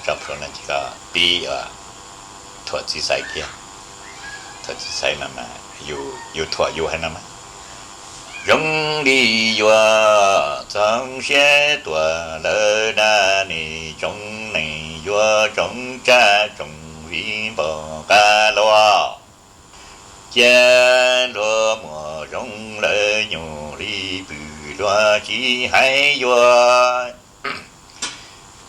Tso plhuav no ces koj pib thuam txiv xaiv thiab. Thuam txiv xaiv no mas yus thuam yus hais no mas: Zoo li yuav txhoov siab tuaj lawm na, nej tsoom neeg yuav tsoom tsab tsoom viv npaum qab los. Cia luag muaj zoo lawm nyuj li pw, luag tsis hais yuav.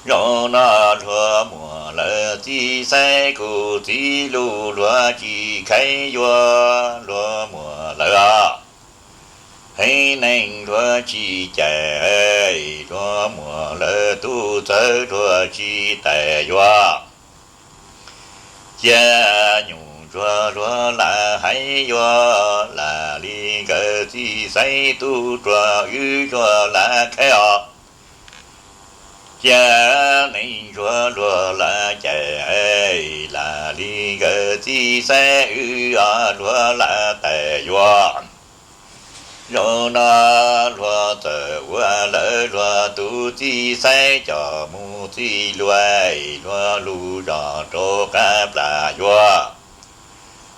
Zaum no luag muaj lawm txiv xaiv kuv txiv lus, luag tsis khaiv yuav, luag muaj lawm os. Haiv neeg luag tsis cais, luag muaj lawm tus txawj, luag tsis tais yuav. Cia nyuj ntsuag luag lam hais yuav, lam li nkawd txiv xaiv tub ruam wb luag lam khaiv os. Cia neeg ntsuag luag lam cais, lam li nkawd txiv xaiv wb os luag lam tais yuav. Zaum no luag txawm ua lawm luag tus txiv xaiv coj mus txij luag, luag lub zos rau qab plas yuav.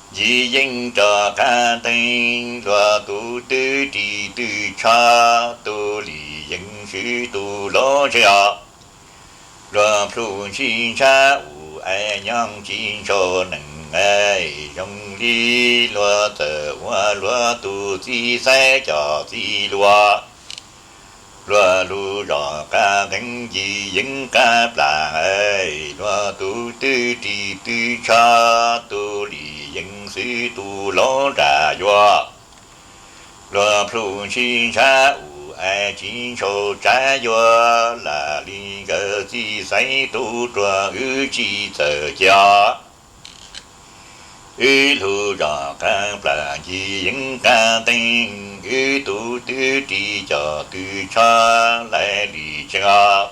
Ncig yeeb rov qab teeg, luag tus twb ris twb tsho, tus li yeeb swb tus laub ntseg os. Luag plhu ntshis ntshav ub, nyob tsis ntshau neeg, zoo li luag txawm ua luag tus txiv xaiv coj txij luag. Luag lub zos qab teeb, ncig yeeb qab plas, luag tus twb ris twb tsho, tus li yeeb xwb tus laub nram yuav. Luag plhu ntshis ntshav ub, tsis ntshau tsav yuav, lam li nkawd txiv xaiv tub ruam wb tsis txawj cia. Wb lub zos qab plas, ncig yeeb qab teeb, wb tus twb ris coj twb tsho, lais li tseeb os.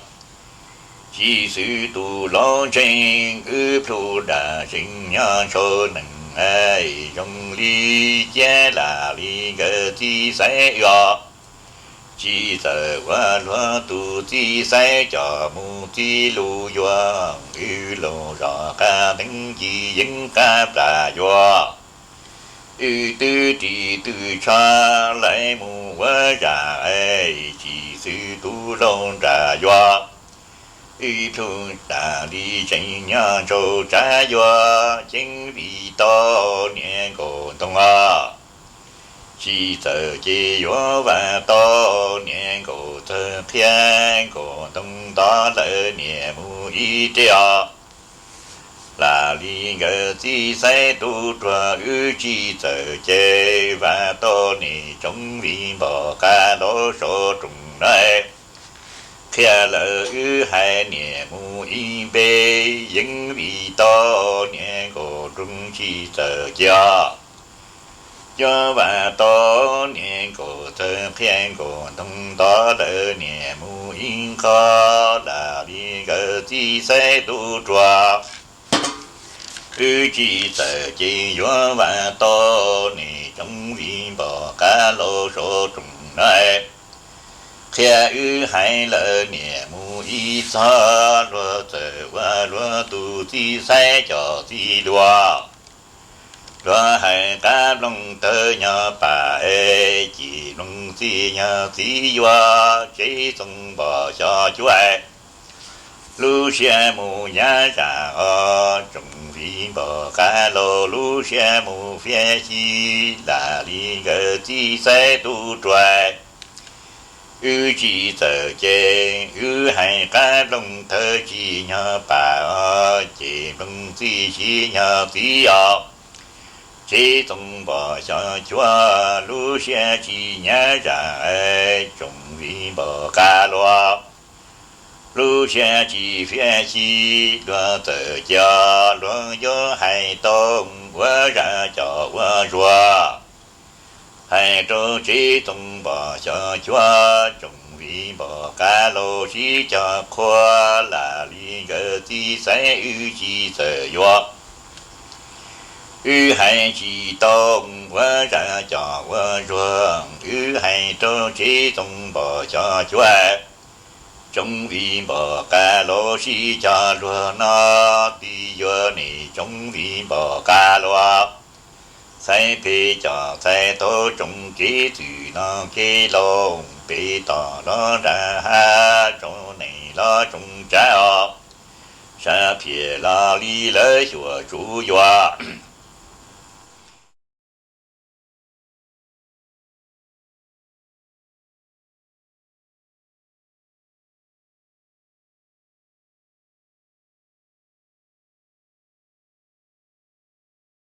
Tsis xwb tus laub ntseeg, wb plhu dam seev nyob ntshau neeg, zoo li cia lam li nkawd txiv xaiv wb os. Tsis txawj ua luag tus txiv xaiv coj mus txij lub yuav, wb lub zos qab teeb, ncig yeeb qab plas yuav. Wb twb ris twb tsho, lais mus ua zaj, tsis xwb tus laub nram yuav. Wb plhu dam li tseem nyob ntshau tsav yuav, ceeb vim tau niam nkaus ntoo os. Tsis txawj ces yuav vam tau niam nkaus txawj qhia, nkaus ntoo ntov lawm niam mus ib reb os. Lam li nkawd txiv xaiv tub ruam wb tsis txawj ces, vam tau nej tsoom viv npaum qab los saum rooj no. Qhia lawm wb hais niam mus ib npe, yeeb vim tau niam nkaus nroog tsis txawj cia. Yuav vam tau niam nkaus txawj qhia, nkaus ntoo ntov lawm niam mus ib nqho, lam li nkawd txiv xaiv tub ruam. Wb tsis txawj ces yuav vam tau nej tsoom viv npaum qab los saum rooj no. Qhia wb hais lawm niam mus ib txog, luag txawm ua luag tus txiv xaiv coj txij luag. Luag hais qab nplooj tawg nyob pam, ces nplooj txij nyob txiv yuav, tsev txoos npog xyov cuab. Lub siab mus nyab zam os, tsoom viv npaum qab los lub siab mus fiab xyim, lam li nkawd txiv xaiv tub ruam. Wb tsis txawj ces wb hais qab nplooj tawg tsis nyob pam os, ces nplooj txij tsis nyob txiv os. Tsev txoos npog xyov cuab, lub siab tsis nyab zam, tsoom viv npaum qab los lub siab tsis fiab xyim, luag txawj cia luag yuav hais tau ua zaj coj ua zuag. Hais rau tsev txoos npog xyov cuab, tsoom viv npaum qab los sib cog qhua, lam li nkawd txiv xaiv wb tsis txawj yuav. Wb hais tsis tau ua zaj coj ua zuag, wb hais rau tsev txoos npog xyov cuab. Tsoov viv npom qab los sib cog luag no, twb yuav nim tsoov viv npom qab los. Txhais phem coj txhais tau tsoov kev txwm no kev laus, pem tom los nram hav, tsoov neeg los tsoov tsav os. Sab phiaj los li lawv xyuam tsuv yuam,